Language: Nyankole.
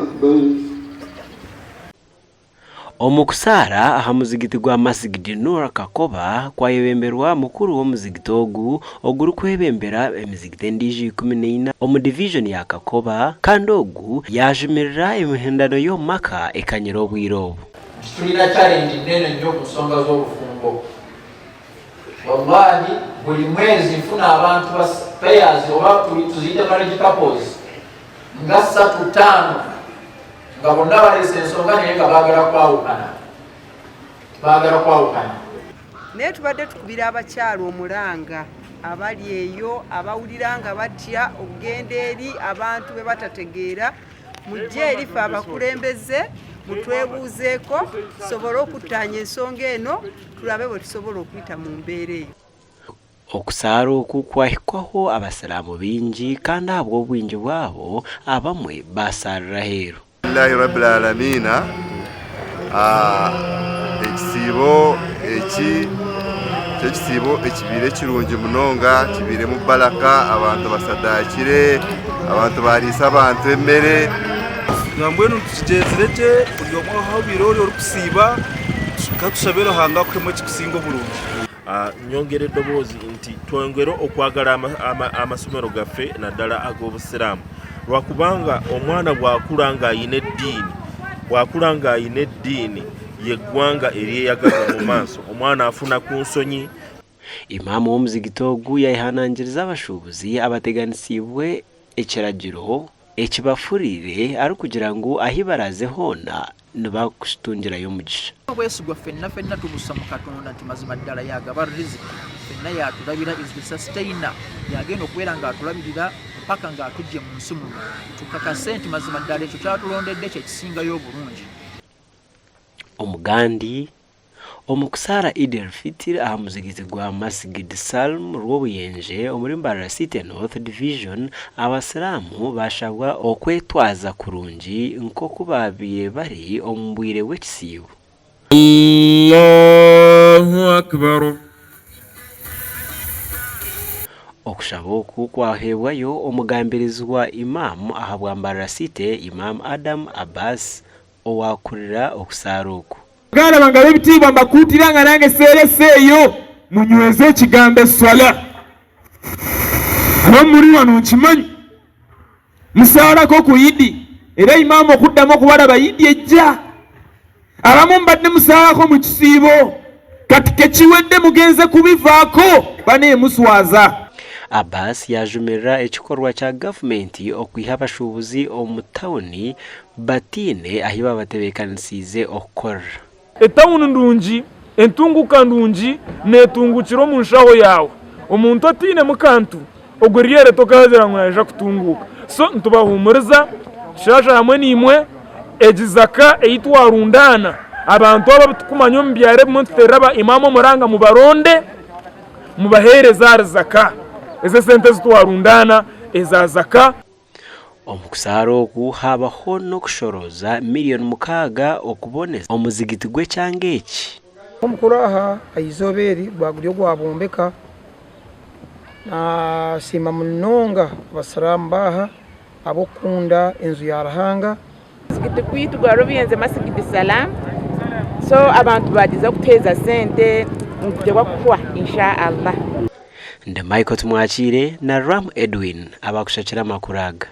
Akbar. Omu kusaara aha muzigiti gwa Masgid Noor Kakoba kwayebemberwa mukuru w'omuzigiti ogu ogurikwebembera emizigiti endiijo 14 omu divijoni ya Kakoba kandi ogu yaajumirira emihondano y'omu maka ekanyire obwire obu. Nti tulina challenge nnene nnyo ku nsonga z'obufumbo. Wallahi buli mwezi nfuna abantu ba pairs oba tuziyite marriage couples nga ssatu ttaano nga bonna baleese ensonga naye nga baagala kwawukana, baagala kwawukana. Naye tubadde tukubira abakyala omulanga abali eyo abawulira nga batya okugenda eri abantu be batategeera mujje eri ffe abakulembeze mutwebuuzeeko tusobole okuttaanya ensonga eno tulabe bwe tusobola okuyita mu mbeera eyo. Okusaara oku kwahikwaho Abasiraamu baingi kandi ahabw'obwingi bwabo abamwe baasaarira aheeru. Alhamdulillahi Rabbil Alamiina ekisiibo eki ky'ekisiibo ekibaire kirungi munonga kibairemu baraka abantu basadakire abantu bariisa abantu emere. Nambwenu tukigyenzire gye buri omwe ahu obaire ori orikusiiba ka tushabe Ruhanga akuhemu ekirikusinga oburungi. Nyongera eddoboozi nti twongere okwagala amasomero gaffe naddala ag'Obusiraamu lwakubanga omwana bw'akula ng'alina eddiini, bw'akula ng'alina eddiini y'eggwanga eryeyagaza mu maaso, omwana afuna ku nsonyi. Imaam w'omuzigiti ogu yayehanangiriza abashuubuzi abateganisiibwe ekiragiro Ekibafuriire arikugira ngu ahi baraaze hoona nibakutungirayo omugisha. Obwesigwa ffenna ffenna tubussa mu Katonda nti mazima ddala y'agaba riziki ffenna y'atulabira is the sustainer y'agenda okubeera nga atulabirira mpaka nga atujje mu nsi muno tukakase nti mazima ddala ekyo kyatulondedde kyekisingayo obulungi. Omugandi Omu kusaara Eid el-Fitr aha muzigiti gwa Masgid Salm Rwobuyenje omuri Mbarara City North Division, Abasiraamu baashabwa okwetwaza kurungi nk'oku baabaire bari omu bwire bw'ekisiibo. Allahu Akbar. Okushaba oku kwaheebwayo omugambirizi wa Imam ahabwa Mbarara City, Imam Adam Abbas owaakurira okusaara oku. Baganda bange ab'ebitiibwa mbakuutira nga nange seerese eyo munyweze ekigambo eswala. Abamu muri wano nkimanyi musaarako ku Idi era Imam okuddamu okubalaba Idi ejja. Abamu mubadde musaarako mu kisiibo kati kekiwedde mugenze kubivaako banaye muswaza. Abbas yaajumirira ekikorwa kya gavumenti okwiha abashuubuzi omu tauni bataine ahi baabatebeekanisiize okukorera. Etawuni ndungi, entunguka ndungi netunguukira omu nshaho yaawe. Omuntu otainemu kantu, ogwo ryere tokaagira ngu naija kutunguuka. So nitubahuumuriza, tushaasha hamwe naimwe, egi zaka ei twarundaana, abantu abo abu turikumanya omu byaro ebimwe nituteerera ba Imaam omuranga mubaronde, mubaheereze ahari zaka. Ezi esente ezi twarundaana eza zaka. Omu kusaara oku haabaho n'okushorooza miriyoni mukaaga okuboneza omuzigiti gw'ekyanga eki. Omukuru aha eizooba eri gwaba guri ogwa Bwombeka, nasiima munonga abasiraamu baaha ahabw'okukunda enju ya Ruhanga. Omuzigiti gwaitu gwa Rubyenze Masigidi Salaam so abantu baagyezaho kutuheereza sente nigugyebwa kuhwa Insha Allah. Ndi Michael Tumwakiire na Ram Edwin abakushakira amakuru aga.